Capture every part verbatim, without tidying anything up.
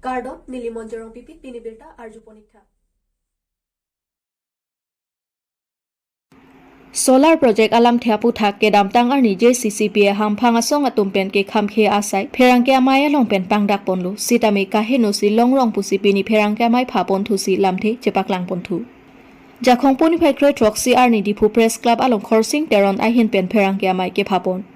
Kardom, neli Monjorong Pipit, pini birta arjuponik tha. Solar project alamthe aputhak kedamtang arni J C C P A hamphang asong atum pen kekhamkhe asai pherangke amei along pen pangdakponlo, sitame kaheno si longrong pusi pini pherangke amei phaponthusi lamthe chepaklangponthu. Jakhong puni phai kroi throksi arni Diphu Press Club along Khorsing Teron ahin pen pherangke amei kephapon.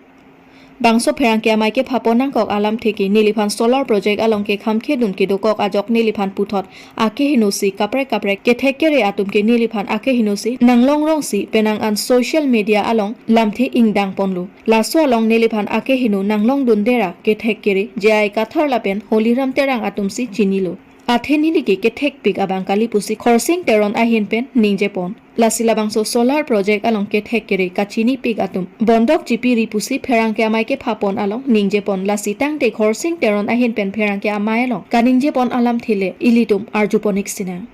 Bangso pherangke amei kephapon nangkok alamthe ke neliphan solar project along kekhamkhedun kedokok ajok neliphan puthot akeheno si kaprek kaprek kethek kere atum ke neliphan akeheno si nanglongrong si penang an social media along lamthe ingdangponlo. Laso along neliphan akeheno nanglongdundera kethek kere J I Kathar lapen Holiram Terang atum si chinilo. Athe neli ke kethekpik abang kali pusi Khorsing Teron ahin pen ningjepon. Lasi labangso solar project along kethek kere kachinipik atum bondok chipiri pusi pherangke amei kephapon along ningjepon, lasi tangte Khorsing Teron ahin pen pherangke amei along kaningjepon alamthe le ilitum arjuponik sinang.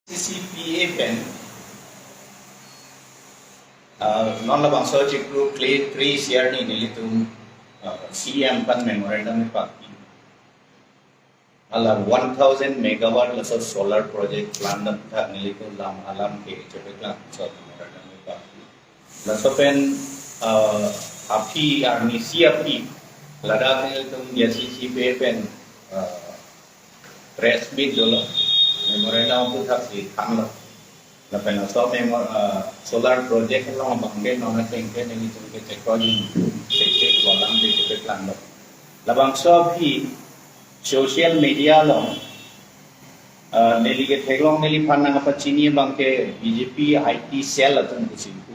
C C P A pen, ah, non labangso chikru kle kre siar ni nelitum, ah, C M pen memorandum ipaki. Hala one thousand megawatt laso solar project plan dam thak nelitum lam alam ke chepeklang so memorandum ipaki. Laso pen, ah, aphi arnisi aphi ladak nelitum J C C P A pen, ah, press meet dolo, memorandum aputhak si thanlo. Lapen laso memo-, ah, solar project along abangke non ateng ke nelitum ke chekroi, chekroi kolang de chekroi plan lo. Labangso aphi social media along, ah, neli ketheklong neliphan nangkapachini abangke B J P I T cell atum pusi pu.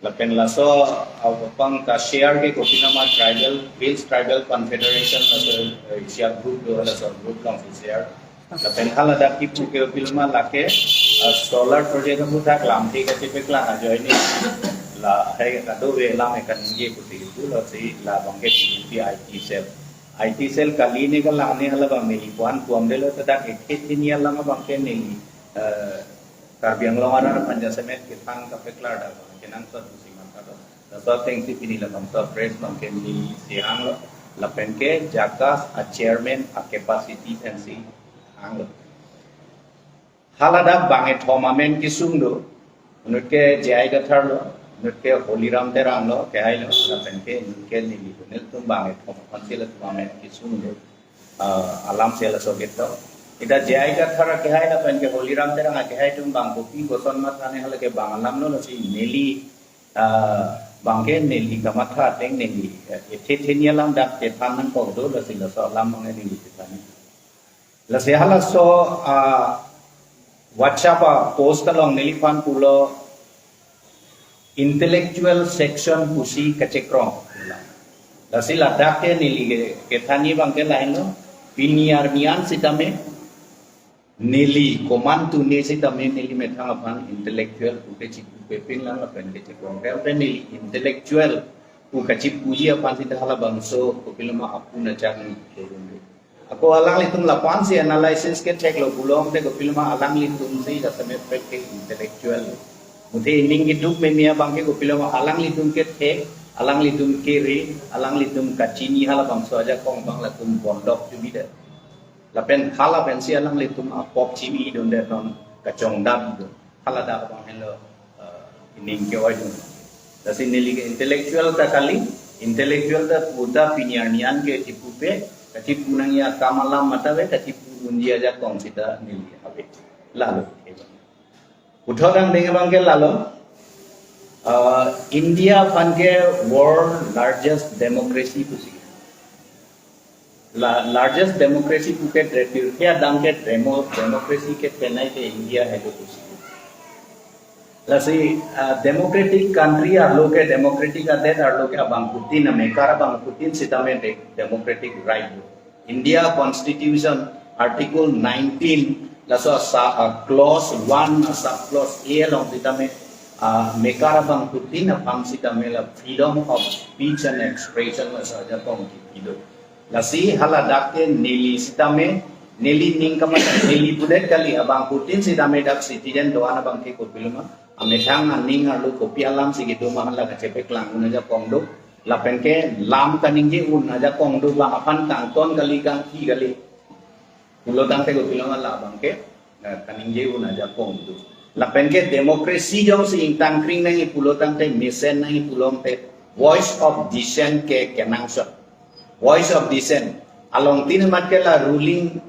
Lapen laso, ah, apang ka share ke kopiloma Tribal, Hills Tribal Confederation laso, eh, Asia group do laso group along si share. Lapen haladak kipu ke kopiloma lake, ah, solar project aputhak lamthe kachepeklang ajoine lahai kadokave alam ekaningje pusi pu, lasi labangke B J P I T cell. I T cell kali ne kalang ne halabang neli puan puamdelo, ladak ekthe theni alam abangke neli, eh, Karbi Anglong arat aphan jasemet kethang kapeklar dak abang kenangsot pusi matha do. Laso ateng si pini labangso press along ke neli si hanglo. Lapen ke JACAS a chairman a capacity pensi hanglo. Haladak bangkethom amen kesung do. Inut ke J I Kathar lo, inut ke Holiram Terang lo, kehai lo, lapen ke inut ke neli lo. Nelitum bangkethom aphan si latum amen kesung do. Ah, alam si laso ketok. Ita J I Kathar akehai lapen ke Holiram Terang akehai atum bang kopi koson matha ne, hala ke bang alam lo, lasi neli, ah, abangke neli kamatha ateng neli, eh, ekthe theni alam dak chethan nangkok do, lasi laso alam abangke neli chethan. Lasi halaso, ah, WhatsApp a post along neliphan pulo intellectual section pusi kachekroi. Lasi ladak ke neli ke, kethanji abangke lahenlo, pini arni an sitame neli komantu ne sitame neli methang aphan intellectual pu ke chipupe pinlang lapen kechekroi. Lapen neli intellectual pu kachipuji aphan sita halabangso kopiloma apun achak ni turun. Ako alanglitum lapu-an si analysis kethek lo pulote kopiloma alanglitum si jasemet pek ke intellectual. Muthe ining keduk meme abangke kopiloma alanglitum kethek, alanglitum kere, alanglitum kachini halabangso ajakong abang latum bondok jumi det. Lapen hala pensi alanglitum apop chimi dun det non kachongdam dun. Haladak abang henlo, eh, ining ke-oi dun. Lasi neli ke intellectual ta kali, intellectual ta puta pini arni an ke chipupe, kachipu nangji akam alam matha ave, kachipu unji ajakong sita neli ave. Lalo. Puthot angdeng abangke lalo, eh, India aphan ke world largest democracy pusi. La largest democracy pu ke dre pirthe adang ke demo-, democracy kethenei ke India haido pusi. Lasi, ah, democratic country arlo ke, democratic adet arlo ke abangphutin, amekar abangphutin sitame de-, democratic right do. India Constitution Article nineteen laso sa, ah, clause one, ah, sub clause A along sitame, ah, mekar abangphutin aphan sitame la freedom of speech and expression laso ajakong kipi do. Lasi haladak ke neli sitame, neli ning kamatha neli pudet kali, abangphutin sitame dak citizen do-an abangke kopiloma, amethang aning arlo kopi alam si kedo ma hala kachepeklang un ajakong do, lapen ke lam kaningje un ajakong do, bang aphan kangton kali kangthi kali. Pulo tangte kopilo ma labang ke, eh, kaningje un ajakong do. Lapen ke democracy jongsi ingtangkring nangji pulo tangte, mesen nangji pulo tangte, voice of dissent ke kenangsot. Voice of dissent. Along tin mat ke la ruling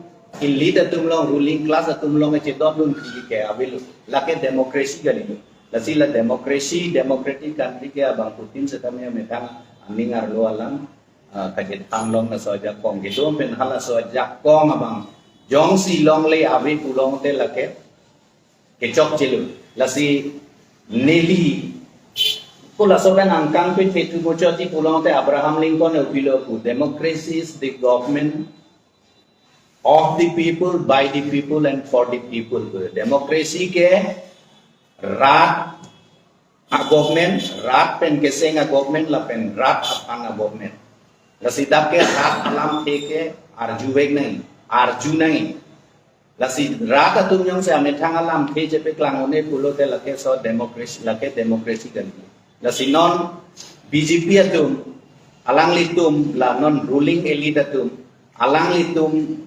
elite atum along, ruling class atum along chedondun ke avelo. Lake democracy kalilo. Lasi la democracy, democratic country ke abangphutin setame methang aning arlo alam, ah, kachethan long laso ajakong kedo pen halaso ajakong abang jongsi longle ave pulo tangte lake kechokchelo. Lasi neli ko laso pen angkang pen petu bochoti pulo tangte Abraham Lincoln kopilo pu, "Democracy is the government of the people, by the people and for the people." Democracy ke rat a-government, rat pen keseng a-government lapen rat aphan a-government. Lasi dak ke rat alamthe ke arjuvek nangji, arju nangji. Lasi rat atum jongsi amethang alamthe chepeklang un-e pulote lake so democracy, lake democracy kalilo. Lasi non B J P atum, alanglitum la non ruling elite atum, alanglitum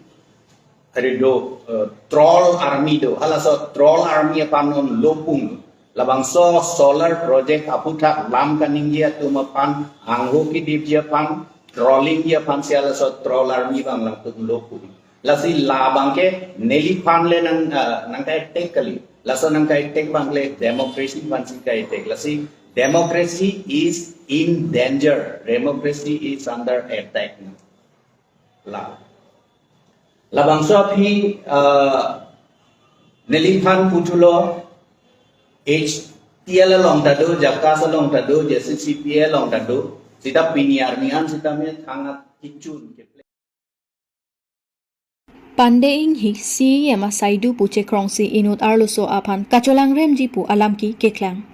ari do, eh, troll army do. Halaso troll army aphan non lopung do. Labangso solar project aphuthak lam kaningje atum aphan, angho kedipji aphan, trollingji aphan si halaso troll army abang latum lopung. Lasi labang ke neliphan le nang, eh, nangkai-attack kali. Laso nangkai-attack abang le democracy aphan si kai-attack. Lasi democracy is in danger. Democracy is under attack. La. Labangso aphi, ah, neliphan puthulo, H T L along ta do, JACAS along ta do, J C C P A along ta do, seta pini arni an seta methang kichun keple. Pande Enghi C E M asai do pu chekrongsi inut arloso aphan kacholangremji pu alam ke keklang.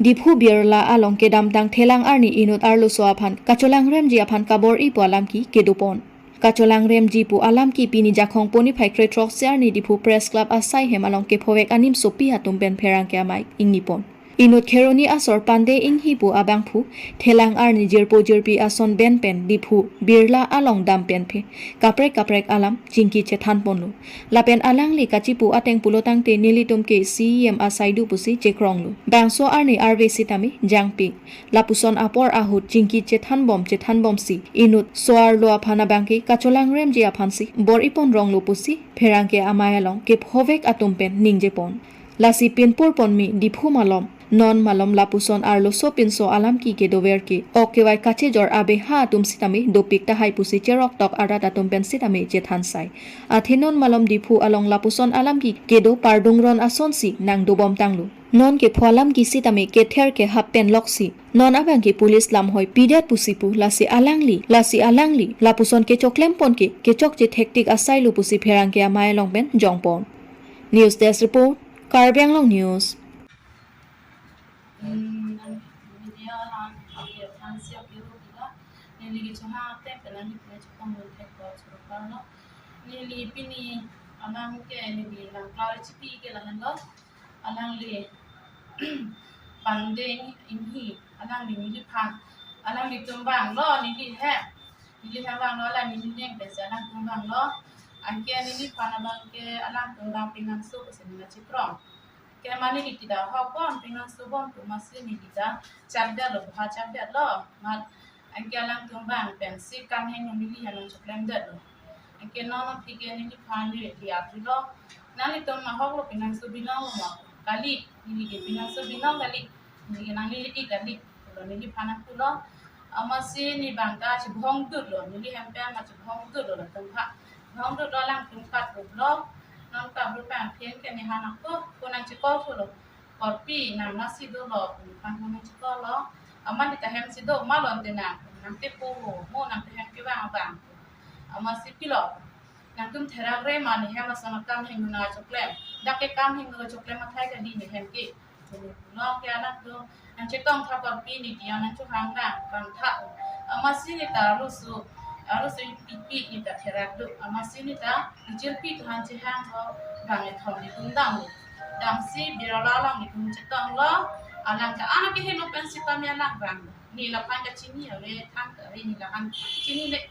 Diphu Birla along kedamtang thelang arni inut arloso aphan kacholangremji aphan kabor-i pu alam ke kedopon. Kacholangremji pu alam ke pini Jakhong poni phai kre throksi arni Diphu Press Club asai hem along kephovek animsopi atum pen pherangke amei ingnipon. Inut Kheroni asor Pande Enghi pu abangphu thelang arni jirpo jirpi ason ben pen Diphu Birla along dam pen phe kaprek kaprek alam chingki chethanponlo. Lapen alangli kachipu ateng pulo tangte nelitum ke C E M asai do pusi chekronglo. Bangso arni arve sitame jangpi. Lapuson apor ahut chingki chethanbom chethanbomsi inut so-arlo aphan abang ke kacholangremji aphansi bor-ipon ronglo pusi pherangke amei along kephovek atum pen ningjepon. Lasi pinpur ponmi Diphu malom, non malom lapuson arloso pinso alam ke kedover ke ok kevai kachejor abeha atum sitame dopik tahai pusi cheroktok arat atum pen sitame chethansai. Athe non malom Diphu along lapuson alam ke kedo pardungron asonsi nangdobom tanglo. Non kepho alam ke sitame kether kehap pen loksi non abang ke police lamhoi pidet pusi pu, lasi alangli, lasi alangli lapuson kechoklempon ke kechokche thektik asailo pusi pherangke amei along pen jongpon. News Desk Report, Karbi Anglong News. Hmm, nang video lang, okay, fancy, okay, ru kita. Neli kechohang ateng pen neli pini chukong mun thek ko chukong parno. Neli pini anang ke neli lang klari chipi ke lahenlo. Alangli Pande Enghi, alangli neliphan, alanglitum vanglo neli he. Neli he vanglo, alangli neli neng pensi alangtum vanglo. Anke neliphan abang ke alangtum vang pinangso pusi neli chekrong. Ke mane neli kita hokbom pinangsobom pu amatsi neli ta chakdetlo, bha chakdetlo. Mat anke alangtum vang pensi kam heno neli ha nangchoklemdetlo. Anke non aphi ke neliphan neli diya pulo. Nanglitum ahoklo pinangso binong lo ma? Kali, neli ke pinangso binong kali. Neli ke nang neli ke kali. Pulo neliphan pulo. Amatsi neli abang ta chibhong dutlo. Neli hem pen ma chibhong dutlo latum ha. Bhong dutlo alangtum kat dutlo. Non kat dut pen aphi ke neli ha nangko, ko nangchekol pulo. Korpi nang nasi dolo, nangphan ko nangchekollo. Amat neli ta hem si do ma lo ante nang, nangtepo ho, mo nang ta hem kevang abang. Amatsi pilo. Nangtum therak re ma neli hem ason akam heno nangchoklem. Dak ke kam heno choklem athai kali neli hem ke. Pulo ke alangtum nangchetong tha korpi neli diya nangchohang nang kangtha. Amatsi neli ta arloso, arloso pipi neli ta therak do. Amatsi neli ta neli jirpi tuhan chehang ho bang ethom nelitum dam. Damsi Birla along nelitum chetonglo. Alang ta anak ke heno pensi pame anak bang. Neli laphan kachini ave, thang ta ave neli laphan chinine.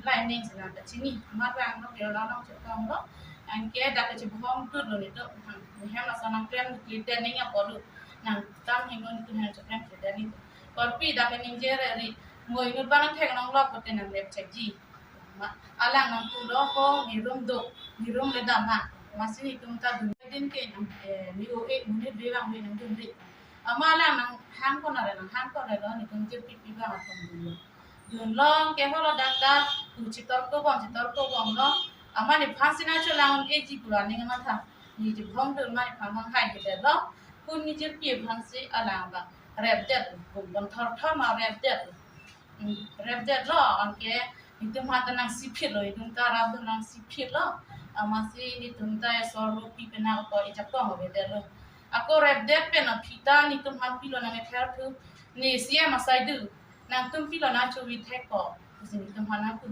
Lai ning sila ta chini. Amat lang no kelo lang chetong lo. Anke dak kachibhong tut lo nelitum. Hem lason nangklem klem ning apotlo. Nangtum hingno nelitum hem cheklem klem ning. Korpi dak ningje ri. Ngoi nut bang thek nong lok kote nanglep chekji. Ma, alang nangpulo ho, ne room do, ne room le dam ha. Masi nelitum ta dun din ke, eh, ne o e, ne be bang ne nangdun ri. Amat alang nanghang konare, nanghang konare lo, nelitum jirpi pi bang atum dunlo. Dunlo ke holo dak ta, tu chetor kobom, chetor kobom lo. Amat nephan si nangcholang un-eji pu aning amatha. Neli chibhong tut amat nephan bang hai kedetlo. Pu ne jirpi aphan si alang bang repdet, pu bonthor thor ma repdet. Hmm, repdet lo, anke nelitum aphan ta nangsiphit lo, nelitum ta rap do nangsiphit lo. Amatsi nelitum ta esor lo pi pen ako ejapong avedet lo. Ako repdet pen aphi ta nelitum aphan pilo nang ether thu, ne C M asai do. Nangtum pilo nangchobi thek ko, pusi nelitum aphan nangpu.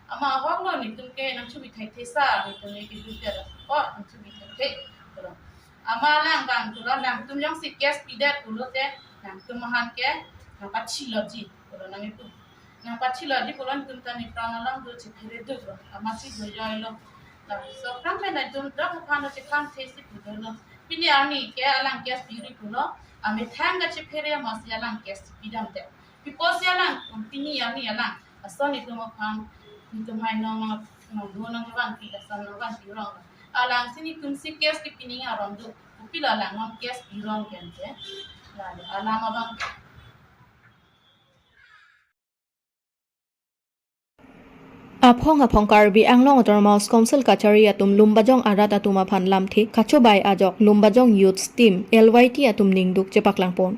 Amat ahok lo nelitum ke nangchobi thek thek sa, nelitum ke dudet ko, nangchobi thek thek. Pulo. Amat alang bang pulo, nangtum jongsi case pidet pulote, nangtum aphan ke, nangpathi loji, pulo nang itu. Nangpathi loji pulo nelitum ta nepran alam do chephere duk lo, amatsi do joi lo. Laso aphrang pen nelitum dak aphan lo chekhan thesi pu dolo. Pini arni ke alang case piri pulo, amethang kachephere amatsi alang case pidamdet. Pi apotsi alang, pini arni alang, ason nelitum aphan, nelitum hai nong, nong do nangvanpi, lason nangvanpi rong. Alangsi nelitum si case kepi ning aron do. Kopilo alang non case pirong ke ante. Lalo alang abang. Aphong aphong Karbi Anglong Autonomous Council kachari atum Lumbajong arat atum aphan lamthe kachobai ajok Lumbajong Youth Team L Y T atum ningduk chepaklangpon.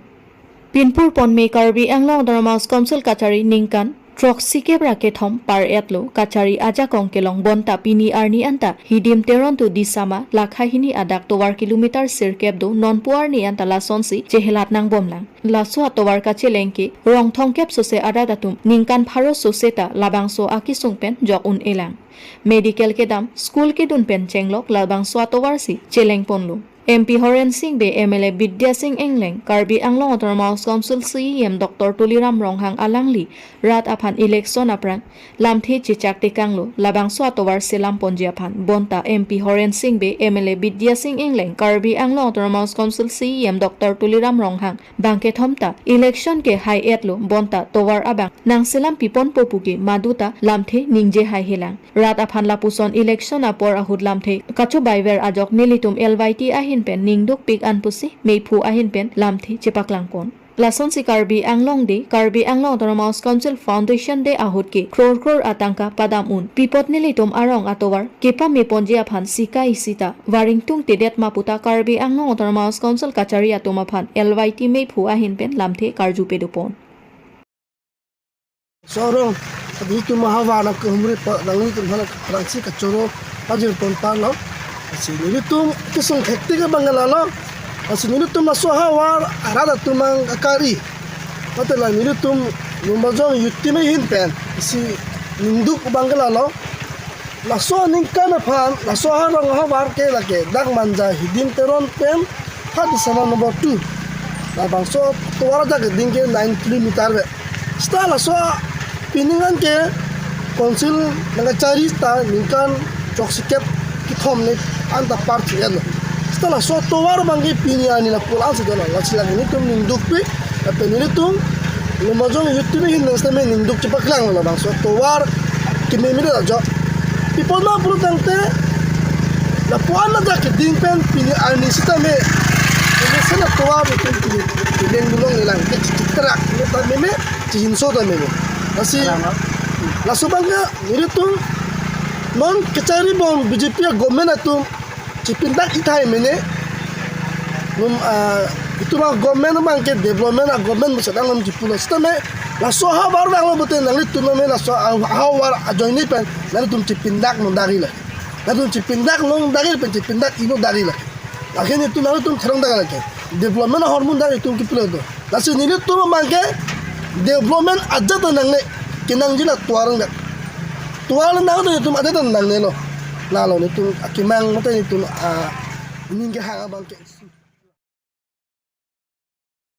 Pinpur ponme Karbi Anglong Autonomous Council kachari ningkan throksikep ra kethom par-etlo, kachari ajakong kelong bonta pini arni anta Hidim Teron to Disama lakha hini adak tovar kilometer sirkep do, nonpu arni anta lasonsi chehelat nangbomlang. Laso atovar kacheleng ke rong thomkep sose arat atum ningkan pharo sose ta labangso akesung pen jok un-elang. Medical kedam, school kedun pen chenglok labangso atovarsi chelengponlo. M P Horen Sing Bey, M L A Bidya Sing Engleng, Karbi Anglong Autonomous Council C E M Doctor Tuliram Ronghang alangli rat aphan election aphrang lamthe chechak tekanglo, labangso atovar selam ponji aphan. Bonta M P Horen Sing Bey, M L A Bidya Sing Engleng, Karbi Anglong Autonomous Council C E M Doctor Tuliram Ronghang bangkethom ta election ke hai-etlo, bonta tovar abang nangselam piponpo pu ke madu ta lamthe ningje haihelang. Rat aphan lapuson election apor ahut lamthe kachobaiver ajok nelitum L Y T ahin pen ningdukpik an pusi meiphu ahin pen lamthe chepaklangpon. Lasonsi Karbi Anglong Day, Karbi Anglong Autonomous Council Foundation Day ahut ke kror kror atangka padam un. Pi apot nelitum arong atovar kepameponji aphan sika isi ta varing tungtedet ma pu ta Karbi Anglong Autonomous Council kachari atum aphan L Y T meiphu ahin pen lamthe karju pedopon. Sorong, adi itum ahavar nangkehumri pa, nanglitum aphan nangsi kachoro pajirpon parlo. Lasi nelitum kesung hektik abang ke lalo. Lasi nelitum laso ahavar arat atum ang akari. Mate la nelitum Lumbajong Youth Team ahin pen, lasi ningduk abang ke lalo. Laso aningkan aphan, laso arong ahavar ke lake dak Manja Hidim Teron pen ha Disama number two. Labangso tovar ajak keding ke nine kilometer ve. Seta laso pining an ke council nangkachari ta ningkan throksikep kethom ni anta par chiyalo. Seta laso tovar abang ke pini arni lapu-an si dolo, lasi lake nelitum ningdukpik, lapen nelitum Lumbajong Youth Team ahin nang sitame ningduk chepaklang labangso tovar kememedet ajok. Pi apot ma pulo tangte, lapu-an ajak keding pen pini arni sitame, pini sena tovar nelitum pini, pini dulong nilang ke chitrak, neta meme, chihinso ta meme. Lasi, laso abang ke nelitum non kacharibom B J P a-government atum chipindak ithai mene. Num, ah, itum a-government abang ke development a-government pu sedang num chipulo. Sitame laso ahavar vanglo pute nanglitum name laso ah, ahavar ajoine pen nanglitum chipindak nung dagila. Nanglitum chipindak nung dagila pen chipindak ino dagila. Lake nelitum nanglitum therong dagila ke. Development ahormu dak itum kipulo do. Lasi nelitum abang ke development ajat ta nangne, kenangji la tovar nang. Tovar nang do nelitum ajat ta nangnelo. Lalo nelitum akemang mate nelitum aning kehang abang ke.